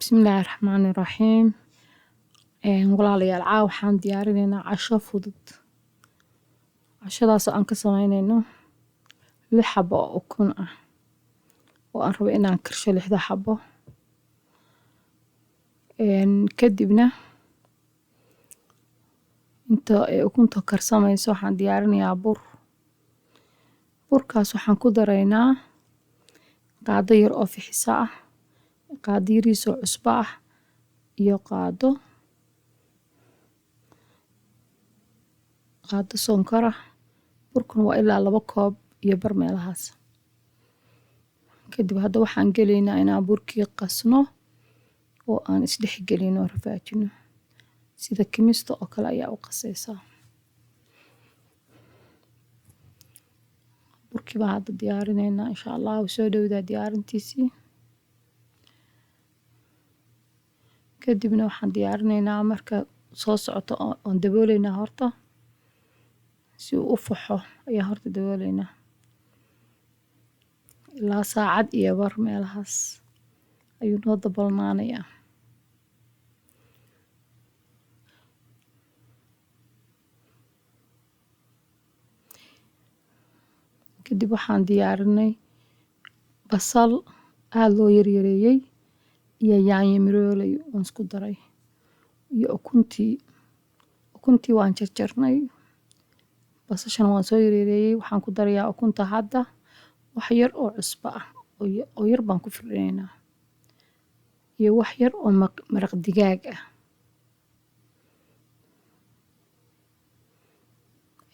Bismillaahi Raxmaani Raxiim. Walaalayaal, caawa waxaan diyaarinaynaa casho fudud. Cashadaas oo aan ka sameynayno 6 xabo oo ukun ah oo aan rabo inaan karsho 6da xabo. Kadibna inta ay ukunta karsamayso waxaan diyaarinayaa bur. Burkaas waxaan ku daraynaa qaado yar oo fixiso ah, qaado yariis oo cusbo ah iyo qaado sonkor ah. Burkuna waa ilaa 2 koob iyo bar meelahaas. Kadib hadda waxaan gelaynaa inaan burkii qasno oo aan isdhex gelino, rafaajino. Sida kimista oo kale ayaa u qasaysaa. Burkii baan hadda diyaarinaynaa insha Allah, wuu soo dhowdaa diyaarintiisii. Kadibna waxaan diyaarinaynaa marka soo socoto oon dabooleynaa horta si uu u faxo ayaa horta dabooleynaa ilaa saacad iyo bar meelahaas ayuu noo daboolnaanayaa. Kadib waxaan diyaarinay basal aad loo yaryareeyay iyo yaanyo mirooley oon isku daray iyo ukuntii. Ukuntii waan jarjarnay, basashana waan soo yaryareeyay. Waxaan ku darayaa ukunta hadda wax yar oo cusbo ah oo yar baan ku firdhinaynaa iyo wax yar oo maraq digaag ah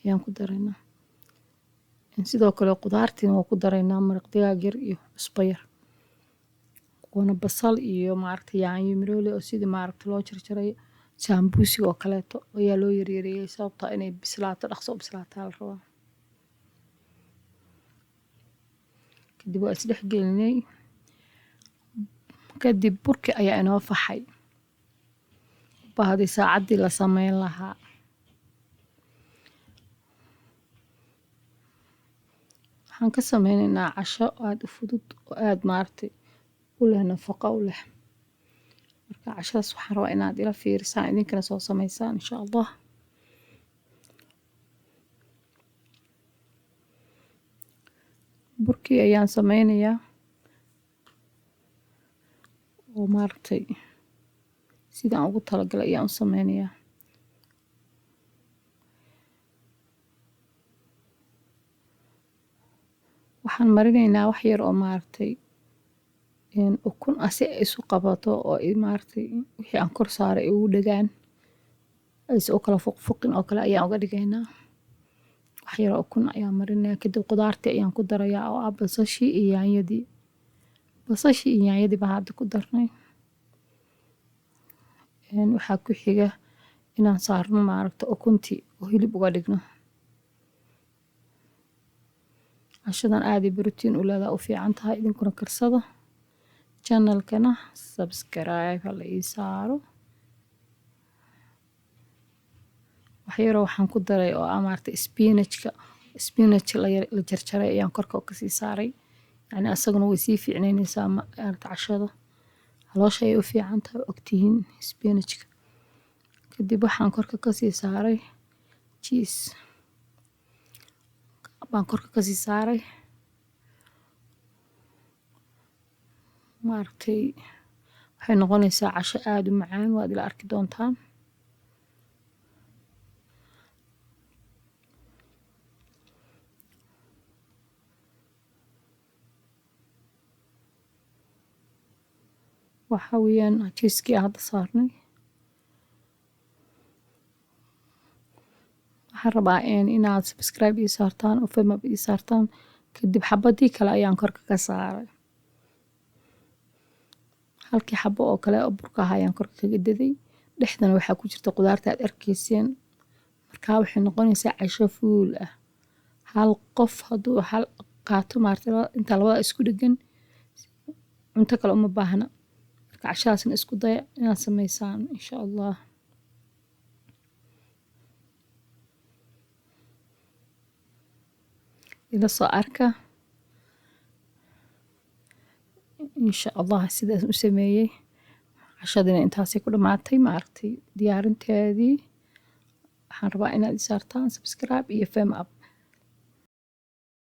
ayaan ku daraynaa. Sidoo kale qudaartiina waan ku daraynaa, maraq digaag yar iyo cusbo yar. Waana basal iyo yaanyo mirooley oo sidii loo jarjaray sambuusiga oo kaleeto ayaa loo yaryareeyay, sababtoo ah inay bislaato, dhaqso u bislaato la rabaa. Kadib waa isdhex gelinay. Kadib burki ayaa inoo faxay. Baahdi saacaddii la sameyn lahaa. Waxaan ka sameynaynaa casho aad u fudud oo aad u leh nafaqo u leh. Marka cashadaas waxaan rabaa inaad ila fiirisaan, idinkana soo samaysaan insha Allah. Burkii ayaan sameynayaa oo sidaan ugu talagalay ayaan u sameynayaa. Waxaan marinaynaa wax yar oo ukun ah si ay isu qabato oo ay wixii aan kor saaray ay ugu dhagaan, aysan u kala fuqfuqin oo kale ayaan uga dhigaynaa. Wax yar oo ukun ayaan marinayaa. Kadib qudaartii ayaan ku darayaa oo ah basashii iyo yaanyadii. Basashii iyo yaanyadii baan hadda ku darnay. Waxaa ku xiga inaan saarno ukuntii oo hilib uga dhigno. Cashadan aad ay borotiin u leedahay, u fiican tahay, idinkuna karsada. Channelkana subscribe ha la ii saaro. Wax yar oo waxaan ku daray oo ah spinachka, spinach la jarjaray ayaan korka ka sii saaray. Asaguna way sii fiicnaynaysaa cashada. Caloosha ayay u fiican tahay, ogtihiin spinachka. Kadib waxaan korka ka sii saaray cheese. Baan korka ka sii saaray. Waxay noqonaysaa casho aad u macaan, waad ila arki doontaan. Waxa weeyaan cheese-kii aan hadda saarnay. Waxaan rabaa inaad subscribe ii saartaan oo thumb up ii saartaan. Kadib xabadii kale ayaan korka ka saaray. Halkii xabo oo kale oo burka ahaa ayaan korka kaga daday. Dhexdana waxaa ku jirta qudaarta aad arkayseen. Markaa waxay noqonaysaa casho fuul ah. Hal qof hadduu hal qaato inta labada isku dheggan cunto kale uma baahna. Marka cashadaasna isku daya inaad samaysaan insha Allah. Ila soo arka insha Allah sidaas u sameeyay. Cashadina intaasay ku dhamaatay, maaragtay, diyaarinteedii. Waxaan rabaa inaad i saartaan subscribe iyo thumb up.